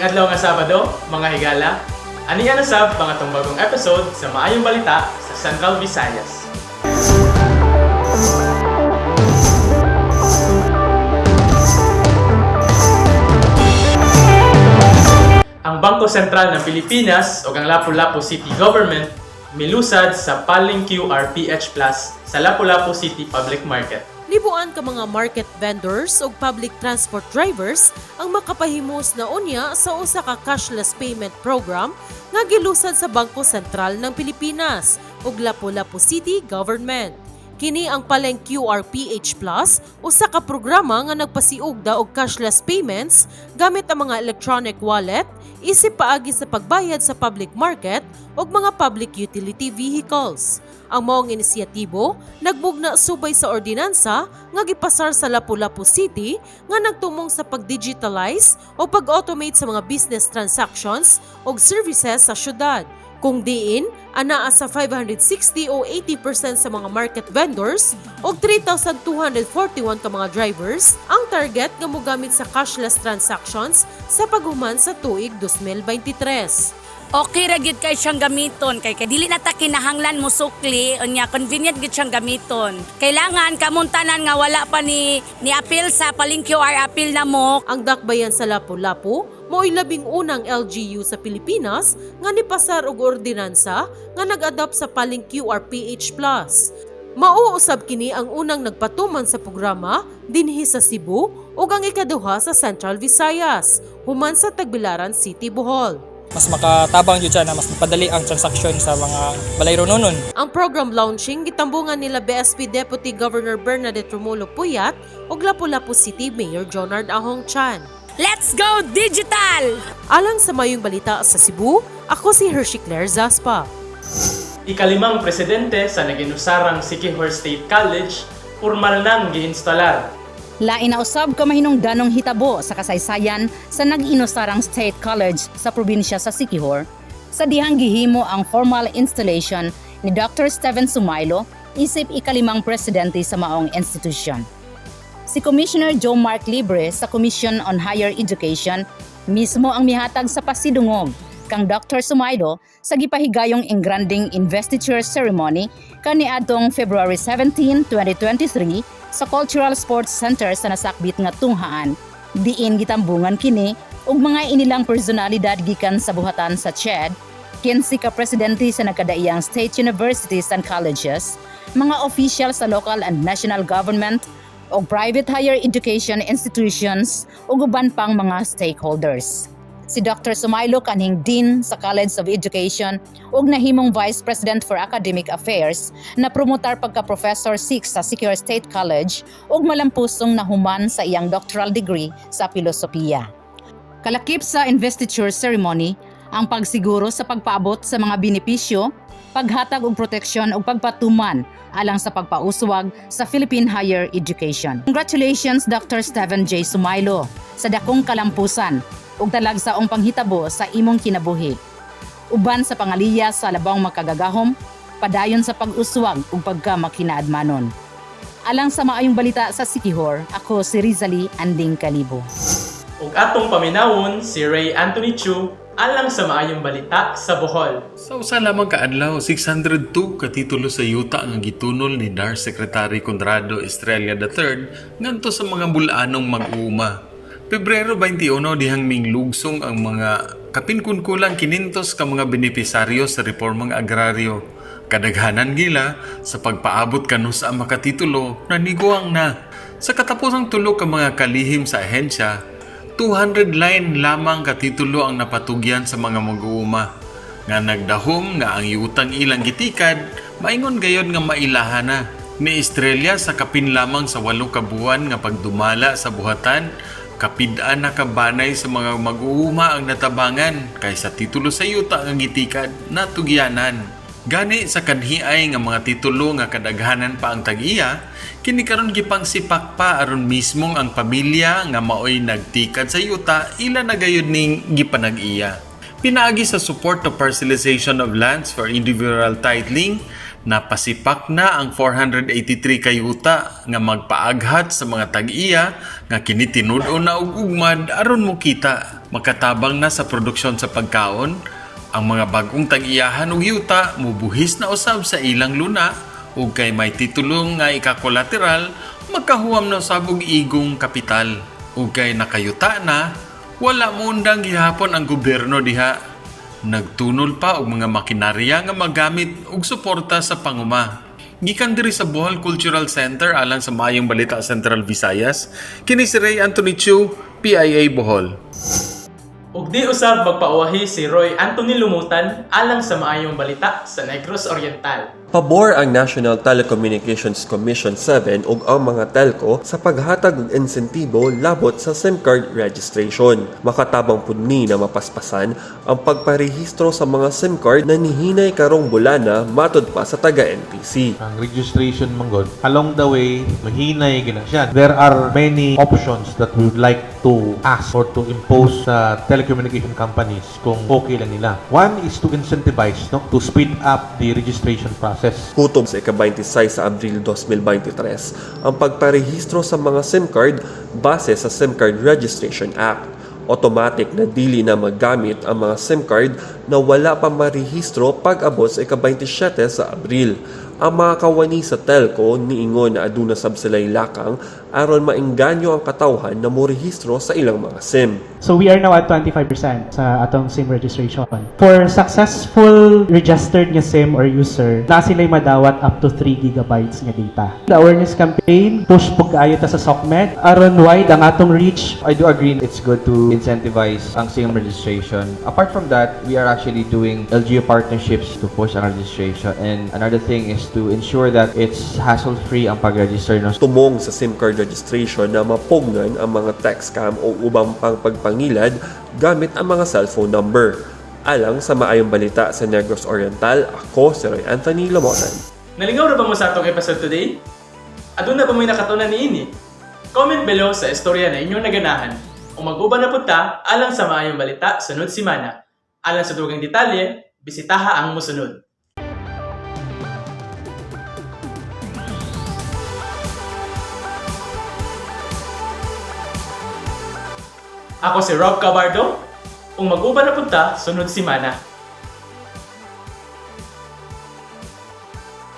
Maayong adlaw nga Sabado, mga higala. Ani na sab mga bagong episode sa Maayong Balita sa Central Visayas. Ang Bangko Sentral ng Pilipinas o ang Lapu-Lapu City Government milusad sa Paling QR PH Plus sa Lapu-Lapu City Public Market. Libuan ka mga market vendors ug public transport drivers ang makapahimos na unya sa usa ka cashless payment program nga gilusad sa Bangko Sentral ng Pilipinas ug Lapu-Lapu City Government. Kini ang Paleng QR PH Plus, usa ka programa nga nagpasiugda og cashless payments gamit ang mga electronic wallet isip paagi sa pagbayad sa public market ug mga public utility vehicles. Ang maong inisyatibo nagbugna subay sa ordinansa nga gipasar sa Lapu-Lapu City nga nagtumong sa pag-digitalize o pag-automate sa mga business transactions ug services sa syudad. Kung diin, anaa sa 560 o 80% sa mga market vendors ug 3,241 ka mga drivers ang target nga mogamit sa cashless transactions sa paghuman sa tuig 2023. Okay ra gyud kay siyang gamiton kay kay dili na ta kinahanglan mo sukli, unya convenient gyud siyang gamiton. Kailangan kamong tanan nga wala pa ni appeal sa Paleng QR, appeal na mo. Ang dakbayan sa Lapu-Lapu mao'y 11 na LGU sa Pilipinas nga nipasar og ordinansa nga nag-adopt sa Paleng QRPH+. Mao usab kini ang unang nagpatuman sa programa dinhi sa Cebu ug ang ikaduha sa Central Visayas, human sa Tagbilaran City, Bohol. Mas makatabang jud siya na mas mapadali ang transaction sa mga balayro nonon. Ang program launching gitambungan nila BSP Deputy Governor Bernadette Romulo Puyat ug Lapu-Lapu City Mayor Jonard Ahong Chan. Let's go digital! Alang sa Maayong Balita sa Cebu, ako si Hershey Claire Zaspa. Ikalimang presidente sa naginusarang Siquijor State College, formal nang giinstalar. Lain na usab ka mahinungdanong hitabo sa kasaysayan sa nag-inusarang State College sa probinsya sa Siquijor sa dihang gihimo ang formal installation ni Dr. Stephen Sumaylo isip ikalimang presidente sa maong institusyon. Si Commissioner Joe Mark Libre sa Commission on Higher Education mismo ang mihatag sa pasidungog kang Dr. Sumaylo sa gipahigayong engranding investiture ceremony kaniadtong February 17, 2023 sa Cultural Sports Center sa nasakbit nga tunghaan. Diin gitambungan kini ug mga inilang personalidad gikan sa buhatan sa CHED, 15 ka presidente sa nagkadaiyang state universities and colleges, mga official sa local and national government o private higher education institutions ug uban pang mga stakeholders. Si Dr. Sumaylo, kanhing Dean sa College of Education ug nahimong Vice President for Academic Affairs, na promotar pagka Professor 6 sa Siquijor State College ug malampusong nahuman sa iyang doctoral degree sa filosofiya. Kalakip sa investiture ceremony ang pagsiguro sa pagpaabot sa mga benepisyo, paghatag og proteksyon ug pagpatuman alang sa pagpauswag sa Philippine higher education. Congratulations, Dr. Stephen J. Sumaylo, sa dakong kalampusan ug talagsaong panghitabo sa imong kinabuhi. Uban sa pangaliya sa labong makagagahom, padayon sa pag-uswag ug pagkamakinaadmanon. Alang sa Maayong Balita sa Siquijor, ako si Rizali Anding Kalibo. Ug atong paminawon si Ray Anthony Chu alang sa Maayong Balita sa Bohol. Sa usa lamang ka adlaw, 602 ka titulo sa yuta ang gitunol ni DAR Secretary Conrado Estrella III ngadto sa mga bul-anong mag-uuma. Pebrero 21 dihang minglugsong ang mga kapinkunkulang 500 ka mga benepisaryo sa reformang agraryo. Kadaghanan gila sa pagpaabot kanu sa makatitulo naniguang na. Sa katapusang 3 ka mga kalihim sa ahensya, 200 line lamang katitulo ang napatugyan sa mga mag-uuma nga nagdahom nga ang yutang ilang gitikad maingon gayon nga mailahan na ni Estrella. Sa kapin lamang sa 8 ka buwan nga pagdumala sa buhatan, kapid-an na kabanay sa mga mag-uuma ang natabangan kaysa titulo sa yuta nga gitikad natugyanan. Gani sa kanhiay nga mga titulo nga kadaghanan pa ang tag-iya, kini karon gipang sipak pa aron mismong ang pamilya nga maoy nagtikad sa yuta ila na gayud ning gipanag-iya. Pinaagi sa support to parcelization of lands for individual titling, napasipak na ang 483 kayuta nga magpaaghat sa mga tag-iya nga kini tinud-on na og ugmad aron mo kita. Makatabang na sa produksyon sa pagkaon, ang mga bagong tag-iyahan og yuta mubuhis na usab sa ilang luna ug kay may titulong nga ikakolateral, magkahuam na usab og igong kapital. Ug kay nakayuta na, wala moundang gihapon ang gobyerno diha. Nagtunol pa og mga makinarya nga magamit og suporta sa panguma. Gikan diri sa Bohol Cultural Center alang sa Maayong Balita Central Visayas, kini si Ray Anthony Chu, PIA Bohol. Ug di usab magpauwahi si Roy Anthony Lumutan alang sa Maayong Balita sa Negros Oriental. Pabor ang National Telecommunications Commission 7 ug ang mga telco sa paghatag og insentibo labot sa SIM card registration. Makatabang pud ni na mapaspasan ang pagparehistro sa mga SIM card na nihinay karong bulana, matod pa sa taga-NTC. Ang registration manggod, along the way, mahinay gina siya. There are many options that we would like to ask or to impose sa telecommunication companies kung okay lang nila. One is to incentivize, no, to speed up the registration process. Kutob sa ika-26 sa Abril 2023 ang pagparehistro sa mga SIM card base sa SIM Card Registration Act. Automatic na dili na magamit ang mga SIM card na wala pa marehistro pag-abot sa ika-27 sa Abril. Ang mga kawani sa telco niingon na aduna sab sila'y lakang aron maengganyo ang katawhan na morehistro sa ilang mga SIM. So we are now at 25% sa atong SIM registration. For successful registered nga SIM or user, naa sila'y madawat up to 3 gigabytes nga data. The awareness campaign, push pud kaayo ta sa SOCMED, aron wide ang atong reach. I do agree it's good to incentivize ang SIM registration. Apart from that, we are actually doing LGU partnerships to push ang registration. And another thing is to ensure that it's hassle-free ang pag-register, no? Tumong sa SIM card registration na mapugnan ang mga text scam o ubang pang pagpangilad gamit ang mga cellphone number. Alang sa Maayong Balita sa Negros Oriental, ako si Roy Anthony Lomotan. Nalingaw ra ba mo sa atong episode today? Aduna ba mo'y nakatunan niini? Comment below sa istorya na inyong naganahan. O mag-uban na pud ta alang sa Maayong Balita sunod simana. Alang sa dugang detalye, bisitaha ang musunod. Ako si Rob Cabardo, ug mag-uban na pud ta sunod simana.